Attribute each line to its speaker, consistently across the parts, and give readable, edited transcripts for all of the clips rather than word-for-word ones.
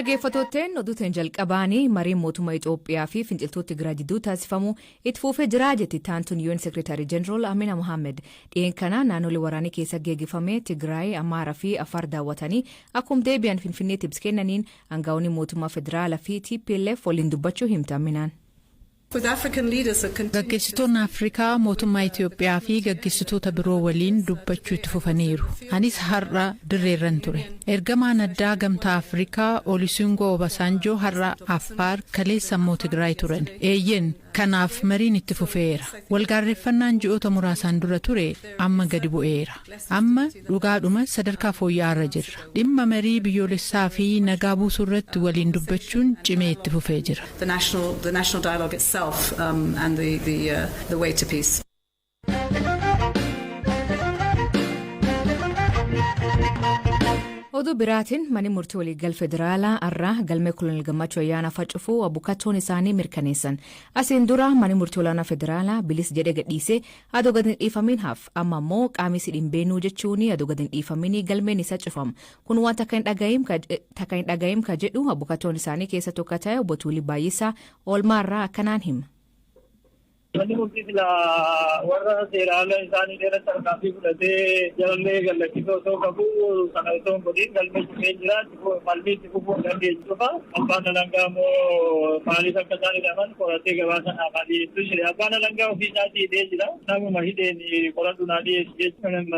Speaker 1: Dhaggeeffattootteen oduutiin jalqabaanii mariin mootummaa Itoophiyaa fi finciltoota Tigraay jidduu taasifamu itti fufee jira jetti taantuun UN Secretary General Amina Mohammed. Dhiyeen kana naannolee waraanii keessa geeggeeffame Tigraay, Amaaraa fi Afaar daawwatanii akkuma deebi'an Finfinneetti ibsa kennaniin aangaa'onni mootummaa federaalaa fi TPLF waliin dubbachuu himte Aminaan.
Speaker 2: Gaggeessitoonni Afrikaa mootummaa Itoophiyaa fi gaggeessitoota biroo waliin dubbachuu itti fufaniiru. Anis har'a dirreerran ture. Ergamaan addaa Gamtaa Afrikaa Olusegun Obasanjoo har'a Affaar, kaleessa immoo Tigraay turan. Eeyyen, kanaaf mariin itti fufeera. Walgaarreeffannaan ji'oota muraasaan dura ture amma gadi bu'eera. Amma dhugaadhuma sadarkaa fooyya'aarra jirra. Dhimma marii biyyoolessaa fi nagaa buusuu irratti waliin dubbachuun cimee itti fufee jira.
Speaker 3: The national dialogue itself and the way to peace.
Speaker 1: Oduu biraatiin, manni murtii waliigal federaalaa har'a galmee Kolonel Gammachuu Ayyaanaa facufuu abukattoon isaanii mirkaneessan. Asiin dura manni murtii olaanaa federaalaa bilis jedhee gadhiisee adoo gadi hin dhiifamin haaf. Amma immoo qaamni si hin beenuu jechuun adoo gadi hin dhiifamin galmeen isa cufama. Kun waan takka hin dhaga'im ka jedhu abukattoon isaanii keessa tokko ta'e obbo Tuulii Baay'isaa oolmaarraa akkanaan hima.
Speaker 4: Manni murtii silaa warra seera ala isaanii dheeratti tarkaanfii fudhatee jalallee gallachiisoo osoo qabu, kana osoo hin godhin galmee cufee jira. Falmii itti fufuu hin dandeenyu dhufa. Abbaan alangaa immoo maaliif akka isaan hidhaman qoratee gabaasa naaf dhiyeessuu jira. Abbaan alangaa ofii isaatii hidhee jira. Namuma hidheen qoradhu naa dhiyeessu jechuun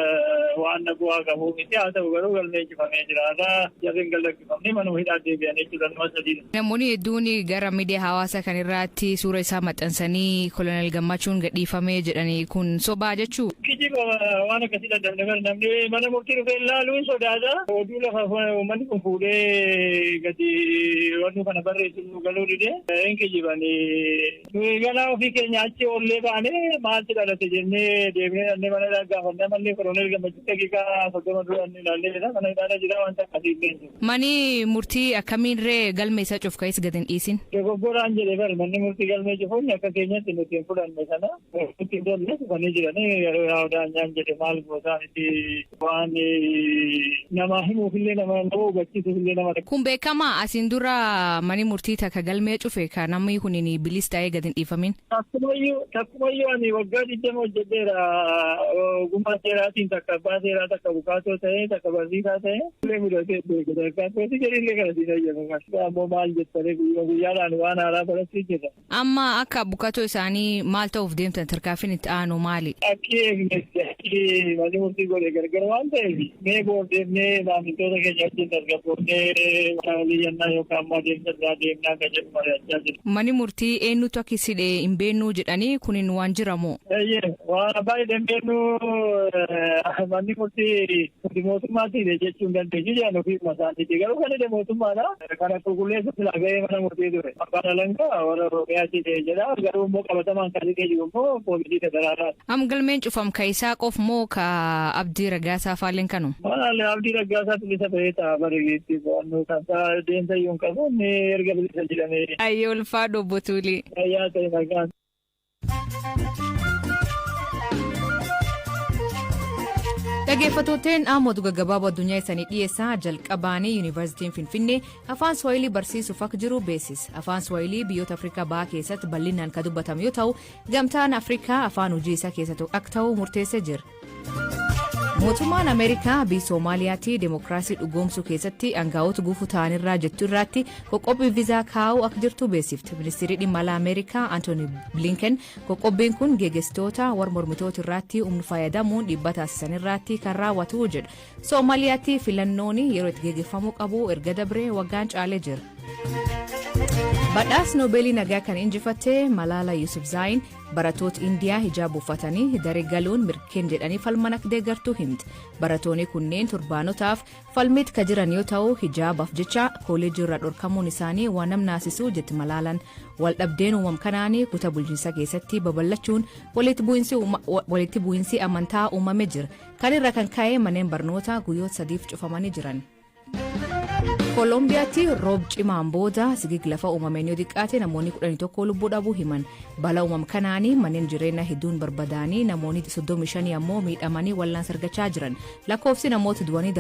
Speaker 4: waan na bu'aa qabu miti. Haa ta'u garuu galmee cufamee jira. Irraa jarri hin gallakkifamne manuma hidhaa deebi'anii jechuudha, nama sadiidha.
Speaker 1: Namoonni hedduun gara miidiyaa hawaasaa kan irratti suura isaa maxxansanii Kolonel Gammachuun gadhiifamee jedhanii, kun sobaa jechuu?
Speaker 4: Kijiba, waan akkasii dadhabne. Namni mana murtii dhufee ilaaluun sodaata. Oduu lafa uummanni kun fuudhee gadi wannu kana barreessu galuu dide hin kijibanii. Nuyi ganaa ofii keenya achi oollee baanee maaltu dhalate jennee deemnee dhannee mana hidhaa gaafannee, ammallee Kolonel Gammachuu daqiiqaa 30 dura ilaallee jira. Mana hidhaa jira, wanta akkasii illee.
Speaker 1: Mani murtii akkamiinree galme isa cuf ka'is gadi hin dhiisin?
Speaker 4: Dogoggoraan jedhee bari manni murtii galmee cufuun akka keenyatti nuti hin fudhanne sana. Nuti hin tolle, cufanii jiranii yeroo yaa'u daanyaan jedhe maal gootaa miti, waan nama himuufillee nama hubachiisuufillee nama.
Speaker 1: Kun beekamaa, asiin dura mani murtii takka galmee cufe ka namni kun bilis ta'ee gadi hin dhiifamin?
Speaker 4: Takkumayyuu, ani waggaa 20 hojjedheera ogummaa seeraatiin, takka abbaa seeraa, takka bukaatoo ta'ee, takka barsiisaa ta'ee. Illee mudatee beeku takka jedhillee kana siin ayyamu. Ammoo maal jettanii, guyyaa guyyaadhaan waan haaraa barachuu jirra.
Speaker 1: Amma akka bukatoo isaanii maal ta'uuf deemtan? Tarkaanfiin itti aanu maali?
Speaker 4: Akki eegnetti akki manni murtii godhe gargar waan ta'eef, mee boor deemnee maamiltoota keenya wajjin tasgabboonnee waliyyannaa yookaan immoo adeemsa biraa deemnaa kan jedhu mari'achaa jiru.
Speaker 1: Manni murtii eenyutu akka sidhee hin beennuu jedhanii, kunin waan jiramoo?
Speaker 4: Eeyyee, waan abbaa hidhee hin beennu, manni murtii nuti mootummaatti hidhe jechuu hin dandeenyu jedhan ofii isaaniiti. Garuu kan hidhe mootummaadha. Kana qulqulleessu silaa gahee mana murtii ture. Abbaan alangaa warra Oromiyaatti hidhe jedha. Garuu immoo qabatamaan kan hidhee jiru immoo poolisii federaalaati.
Speaker 1: Am galmeen cufam ka isaa qof moo ka Abdii Raggaasaa faalleen kanu?
Speaker 4: Maal, Abdii Raggaasaa bilisa ta'ee ta'a bariitti, to'annoo kan deemsa iyyuu hin qabu, inni erga bilisa jedhamee.
Speaker 1: Ayyee, ulfaadhu obbo Tuulii.
Speaker 4: Fayyaa ta'e nagaan.
Speaker 1: Dhaggeeffattooteen, dhaamotu gaggabaaboo addunyaa isaanii dhiyeessaa. Jalqabaanii, Yuunivarsiitiin Finfinnee afaan Swahilii barsiisuuf akka jiru beeksisa. Afaan Swahilii biyyoota Afrikaa Bahaa keessatti bal'inaan kan dubbatamu yoo ta'u, Gamtaan Afrikaa afaan hojii isaa keessatti akka ta'u murteessee jira. Mootummaan Ameerikaa biyya Soomaaliyaatti deemokiraasii dhugoomsuu keessatti aangaa'ota gufuu ta'anirraa jettu irratti qoqqobbii viizaa kaa'uu akka jirtu beeksifte. Ministeerri dhimma alaa Ameerikaa Antooni Blinken qoqqobbiin kun geggeessitoota warra mormitoota irratti humna fayyadamuun dhiibbaa taasisan irratti kan raawwatu jedha. Soomaaliyaatti filannoon yeroo itti geggeeffamuu qabu erga dabree waggaan caalee jira. Badhaasa Noobeelii nagaa kan injifatte Malaala Yusufzaayin barattoota Indiyaa hijaaba uffatanii daree galuun mirkeen jedhanii falman akka deeggartuu himte. Barattoonni kunneen torbaanotaaf falmiitti kan jiran yoo ta'u, hijaabaaf jecha kooleejii irraa dhorkamuun isaanii waan nam naasisuu jetti Malaalaan. Waldhabdeen uumam kanaan kutaa bulchiinsaa keessatti babal'achuun walitti bu'iinsi amantaa uumamee jira. Kan irra kan ka'e manneen barnootaa guyyoota 3f cufamanii jiran. Koolombiyaatti roob cimaan booda sigig lafa uumameen yoo xiqqaate namoonni 11 lubbuu dhabuu himan. Balaa uumam kanaanii manneen jireenyaa hedduun barbadaanii, namoonni 35 ammoo miidhamanii wal'aansa argachaa jiran. Lakkoofsi namoota du'anii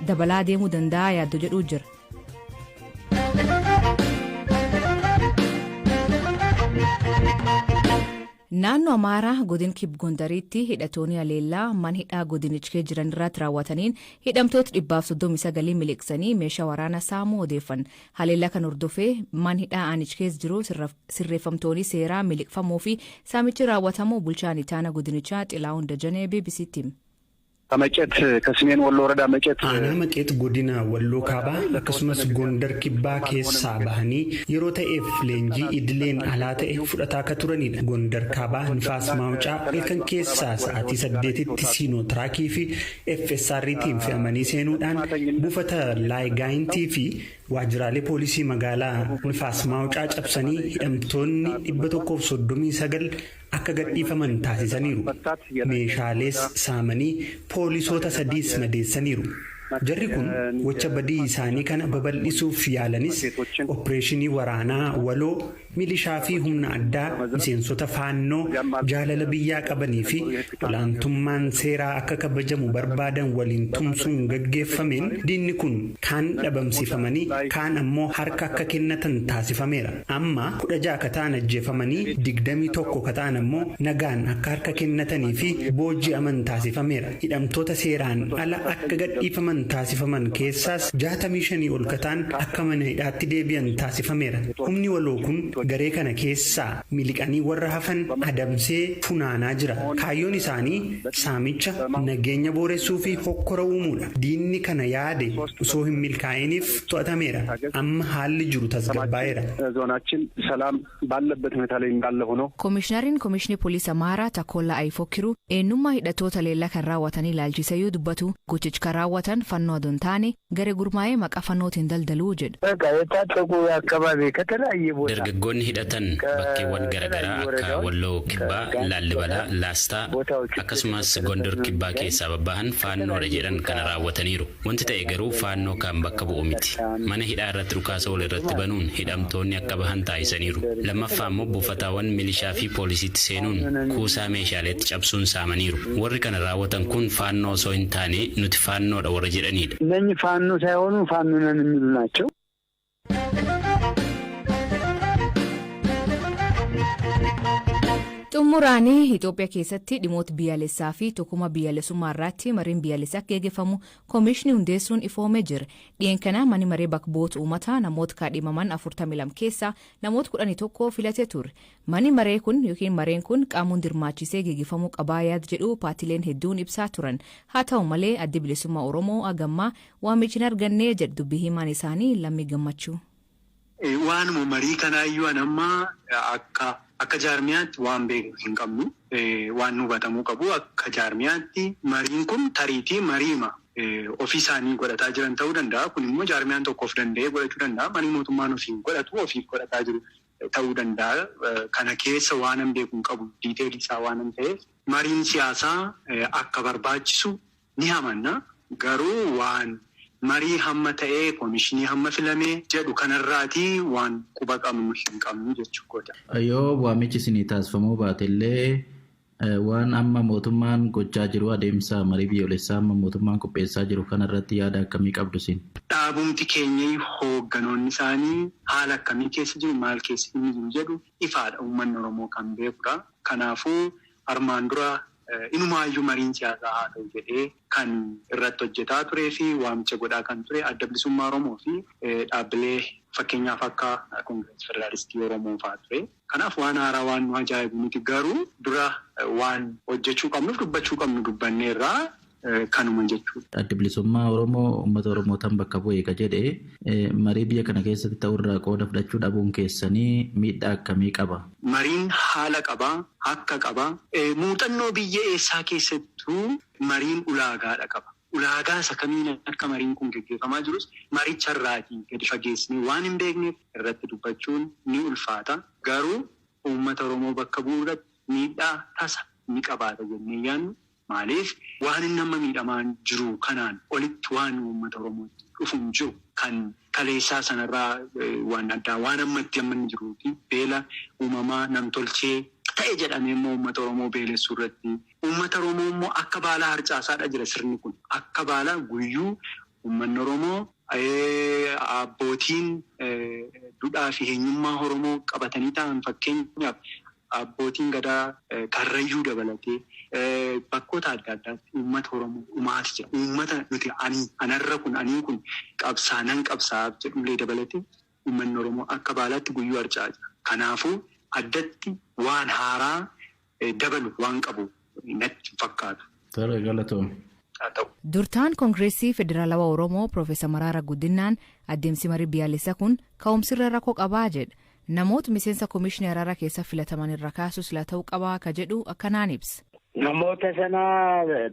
Speaker 1: dabalaa deemuu danda'a yaaddoo jedhuu jira. Naannoo Amaaraa godin Kib Gondariitti hidhattoonni haleellaa mana hidhaa godinicha jiran irratti raawwataniin hidhamtoota 139 miliqsanii meeshaa waraanaa saamuu odeeffan. Haleellaa kan hordofee man hidhaa aanicha keessa jiru sirreeffamtoonni seeraa miliqfamuu fi saamichi raawwatamuu bulchaan itaana godinichaa Xilaa'uun Dajanee BBCtti hime.
Speaker 5: ከመቄት ከሰሜን ወሎ ወረዳ መቄት
Speaker 6: Aanaa Maqeet godina Walloo Kaabaa akkasumas Gondar Kibbaa keessaa bahanii yeroo ta'eef leenjii idileen alaa ta'e fudhataa akka turanidha. Gondar Kaabaa Nifaas Maawucaa halkan keessaa sa'aatii 8tti Siinoo Tiraakii fi FSRtiin fe'amanii seenuudhaan buufata Laaygaayintii fi waajjiraalee poolisii magaalaa Nifaas Maawucaa cabsanii hidhamtoonni 139 akka gadhiifaman taasisaniiru. Meeshaalees saamanii poolisoota sadiis madeessaniiru. Jarri kun gocha badii isaanii kana babal'isuuf yaalanis, opereeshinii waraanaa waloo milishaa fi humna addaa, miseensota Faannoo jaalala biyyaa qabanii fi olaantummaan seeraa akka kabajamu barbaadan waliin tumsuun gaggeeffameen diinni kun kaan dhabamsiifamanii, kaan ammoo harka akka kennatan taasifameera. Amma 16 ka ta'an ajjeefamanii, 21 ka ta'an ammoo nagaan akka harka kennatanii fi booji'aman taasifameera. Hidhamtoota seeraan ala akka gadhiifaman taasifaman keessaas 65 ol ka ta'an akka mana hidhaatti deebi'an taasifameera. Humni waloo kun garee kana keessaa miliqanii warra hafan adamsee funaanaa jira. Kaayyoon isaanii saamicha, nageenya booressuu fi hokkora uumuudha. Diinni kana yaade osoo hin milkaa'iniif to'atameera. Amma haalli jiru tasgabbaa'eera.
Speaker 5: ዞናችን ሰላም ባለበት ሁኔታ ላይ እንዳለ ሆኖ
Speaker 1: Koomishinariin Koomishinii Poolisii Amaaraa Takollaa Ayifokkiruu eenyummaa hidhattoota leellaa kan raawwatanii ilaalchisee yoo dubbatu, gochicha kan raawwatan Fannoo adoo hin taane garee gurmaa'ee maqaa Fannootiin daldaluu jedhu.
Speaker 4: በቃ የታጠቁ አካባቢ ከተለያየ ቦታ
Speaker 7: Dargaggoonni hidhatan bakkeewwan garaagaraa akka Walloo Kibbaa, Laallibalaa, Laastaa akkasumas Gondor Kibbaa keessaa babbahan Faannoodha jedhan kana raawwataniiru. Wanti ta'e garuu Faannoo kan bakka bu'u miti. Mana hidhaa irratti dhukaasa wal irratti banuun hidhamtoonni akka bahan taasisaniiru. Lammaffaa immoo buufataawwan milishaa fi poolisiitti seenuun kuusaa meeshaaleetti cabsuun saamaniiru. Warri kana raawwatan kun Faannoo osoo hin taane nuti Faannoodha warra jedhanidha.
Speaker 4: እነኚህ ፋኖ ሳይሆኑ ፋኖ ነን የሚሉ ናቸው።
Speaker 1: Xumuraanii, Itoophiyaa keessatti dhimmoota biyyaalessaa fi tokkummaa biyyaalessummaa irratti mariin biyyaalessaa akka gaggeeffamu koomishinii hundeessuun ifoomee jira. Dhiyeen kana manni maree bakka bu'oota uummataa namoota kaadhimaman 42 keessaa namoota 11 filatee ture. Manni maree kun yookiin mareen kun qaamuun dirmaachisee gaggeeffamuu qabaa yaada jedhu paartiileen hedduun ibsaa turan. Haa ta'u malee, Addi Bilisummaa Oromoo hagammaa waamichi hin arganne jedhu dubbii himaan isaanii Lammii Gammachuu.
Speaker 8: Waanuma marii kanaayyuu an amma akka jaarmiyaatti waan beeknu hin qabnu. Waan nu hubatamuu qabu, akka jaarmiyaatti mariin kun tariitii mariima ofii isaanii godhataa jiran ta'uu danda'a. Kun immoo jaarmiyaan tokko of danda'ee godhachuu danda'a. Marii mootummaan ofiin godhatu ofiif godhataa jiru ta'uu danda'a. Kana keessa waan an beeku hin qabu, detail isaa waan an ta'eef. Mariin siyaasaa akka barbaachisu ni amanna. Garuu waan marii hamma ta'ee koomishinii hamma filamee jedhu kanarraatii waan quba qabnu hin qabnu jechuudha.
Speaker 9: Yoo waamichi isinii taasifamuu baate illee, waan amma mootummaan gochaa jiru, adeemsa marii biyyoolessaa amma mootummaan qopheessaa jiru kanarratti yaada akkamii qabdu isin?
Speaker 8: Dhaabumti keenya hoogganoonni isaanii haala akkamii keessa jiru, maal keessa inni jiru jedhu ifaadha, uummanni Oromoo kan beekudha. Kanaafuu armaan dura inumaayyuu mariin siyaasaa haa ta'u jedhee kan irratti hojjetaa turee fi waamicha godhaa kan ture Adda Bilisummaa Oromoo fi dhaabbilee fakkeenyaaf akka Koongireesii Federaalistii Oromoo fa'aa ture. Kanaaf waan haaraa waan nu ajaa'ibu miti, garuu dura waan hojjechuu qabnuuf dubbachuu qabnu dubbanneerraa, kanuma jechuudha.
Speaker 9: Addi Bilisummaa Oromoo uummata Oromootaan bakka bu'ee ka jedhe marii biyya kana keessatti ta'urraa qooda fudhachuu dhabuun keessanii miidhaa akkamii qaba?
Speaker 8: Mariin haala qabaa, akka qabaa. Muuxannoo biyya eessaa keessattuu mariin ulaagaadha qaba. Ulaagaa isa kamiin akka mariin kun gaggeeffamaa jirus maricharraatii gadi fageessinee waan hin beekneef irratti dubbachuun ni ulfaata. Garuu uummata Oromoo bakka bu'uu irratti miidhaa tasa ni qabaata jennee yaadnu. Maaliif, waan inni amma miidhamaan jiru kanaan olitti waan uummata Oromootti dhufu hin jiru. Kan kaleessaa sanarraa waan addaa waan ammatti amma inni jiruuti beela uumamaa namtolchee ta'e jedhamee immoo uummata Oromoo beelessuu irratti, uummata Oromoo immoo akka baalaa harcaasaadha jira sirni kun. Akka baalaa guyyuu uummanni Oromoo, abbootiin duudhaa fi eenyummaa Oromoo qabatanii ta'an, fakkeenyaaf Abbootiin gadaa Karrayyuu dabalatee bakkoota adda addaatti uummata Oromoo dhumaati jira. Uummata nuti ani anarra kun anii kun qabsaa nan qabsaa'aaf jedhullee dabalatee uummanni Oromoo akka baalaatti guyyuu harca'aa jira. Kanaafuu addatti waan haaraa dabalu waan qabu natti hin fakkaatu.
Speaker 9: Tole galatoom.
Speaker 1: Durtaan Koongireesii Federaalawaa Oromoo Piroofeesar Mararaa Guddinaan adeemsi marii biyyaalessaa kun ka'umsirra rakkoo qabaa jedha. Namoota miseensa komishinii araaraa keessa filataman irra kaasus sila ta'uu qabaa ka jedhu akkanaan ibsa.
Speaker 10: Namoota sana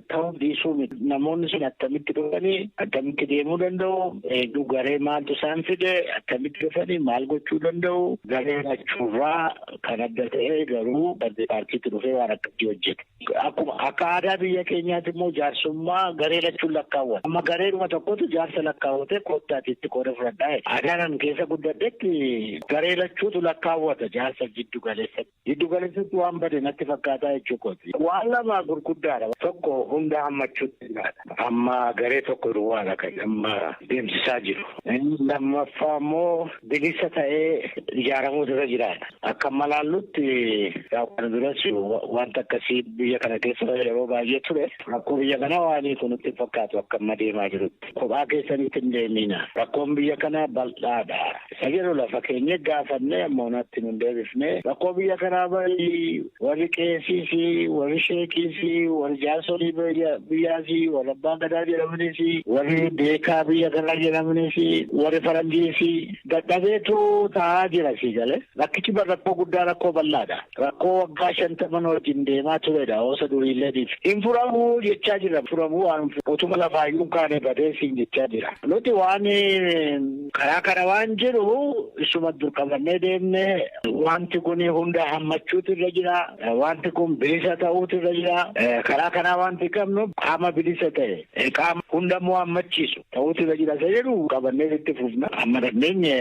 Speaker 10: ta'uu dhiisuu miti. Namoonni sun attamitti dhufanii, attamitti deemuu danda'u, eeguu garee maaltu isaan fide, attamitti dhufanii maal gochuu danda'u, garee achuurraa kan adda ta'e garuu paartiitti dhufee waan akkasii hojjete. Akkuma akka aadaa biyya keenyaatti immoo jaarsummaa garee lachuun lakkaawwata. Amma gareedhuma tokkotu jaarsa lakkaawwatee koottaati itti qooda fudhadhaa. Aadaan keessa guddadhetti garee lachuutu lakkaawwata jaarsa jiddu galeessatti. Jiddu galeessatti waan bade natti fakkaataa jechuu kooti. Waan lama gurguddaadha. Tokko hunda hammachuutti jiraata. Amma garee tokko duwwaadha kan amma deemsisaa jiru. Lammaffaa immoo bilisa ta'ee ijaaramuutu irra jiraata. Akka amma laallutti kana duras wanta akkasii biyya kana keessa yeroo baay'ee ture. Rakkoo biyya kanaa waan kun nutti hin fakkaatu akka amma deemaa jirutti. Kophaa keessanitti hin deemina. Rakkoon biyya kanaa bal'aadha. Isa jedhu lafa keenya gaafannee ammoo natti nun deebifne. Rakkoo biyya kanaa barii warri qeesiis, warri sheekiis, warri jaarsolii biyyaas, warri abbaa gadaa jedhamanis, warri beekaa biyya kanaa jedhamanis, warri faranjiis dadhabeetu taa'aa jira sii galee. Rakkichi rakkoo guddaa rakkoo bal'aadha. Rakkoo waggaa 50 wajjin deemaa turedha. Oosa duriilleetiif. Hin furamuu jechaa jira. Furamuu waan utuma lafaayyuu kaane badee siin jechaa jira. Nuti waan karaa kana waan jiru isuma dur qabannee deemne wanti kun hunda hammachuutu irra jira. Wanti kun bilisa ta'uutu irra jira. Karaa kanaa wanti qabnu qaama bilisa ta'e qaama hunda immoo hammachiisu ta'uutu irra jira. Isa jedhu qabannee itti fufna. Amma dandeenye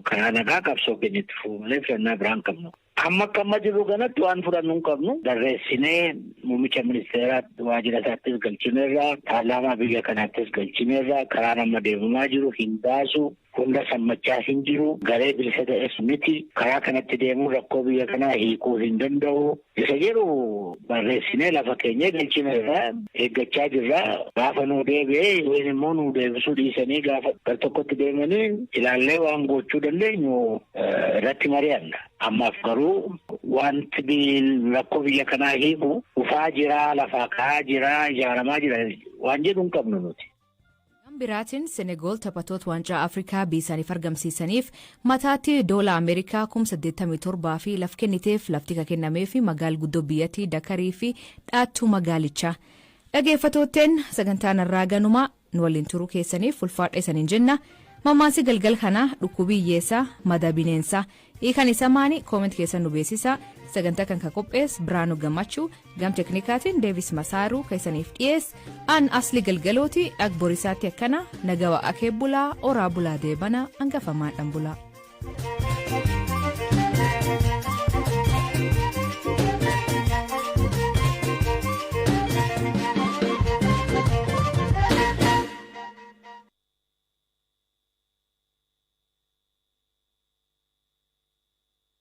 Speaker 10: karaa nagaa qabsoo keenya itti fufnee filannaa biraan qabnu. Amma akka amma jirru kanatti waan fudhannu hin qabnu. Barreessinee muummicha ministeeraa waajjira isaattis galchineerra, paarlaamaa biyya kanaattis galchineerra, karaan amma deemamaa jiru hin baasu. Hunda sammachaa hin jiru. Garee bilisa ta'es miti. Karaa kanatti deemuun rakkoo biyya kanaa hiikuu hin danda'u. Isa jedhu barreessinee lafa keenyee galchineerra eeggachaa jirra. Gaafa nuu deebi'ee yookiin immoo nuu deebisuu dhiisanii gaafa gar tokkotti deemanii ilaallee waan gochuu dandeenyu irratti mari'anna. Ammaaf garuu wanti rakkoo biyya kanaa hiiku dhufaa jira, lafaa ka'aa jira, ijaaramaa jira waan jedhu hin qabnu nuti.
Speaker 1: Biraatiin Senegool taphattoota waancaa Afrikaa biisaaniif argamsiisaniif mataatti doola Ameerikaa 87,000 fi laf kenniteef. Lafti ka kennameef magaal guddoo biyyattii Dakarii fi dhaattuu magaalichaa. Dhageeffattootteen, sagantaan irraa ganuma nu waliin turuu keessaniif ulfaadha isaniin jenna. Mammaansi galgal kanaa dhukkubii hiyyeessaa madaa bineensaa. Hiikan isa maani? Comment keessan nu beeksisa. Sagantaa kan ka qophees Biraanuu Gammachuu, gam teknikaatiin Deevis Masaaruu keessaniif dhiyees an Asli Galgalooti. Ag borisaatti akkana nagawa akee bulaa, oraa bulaa, deebana hangafamaadhaan bulaa.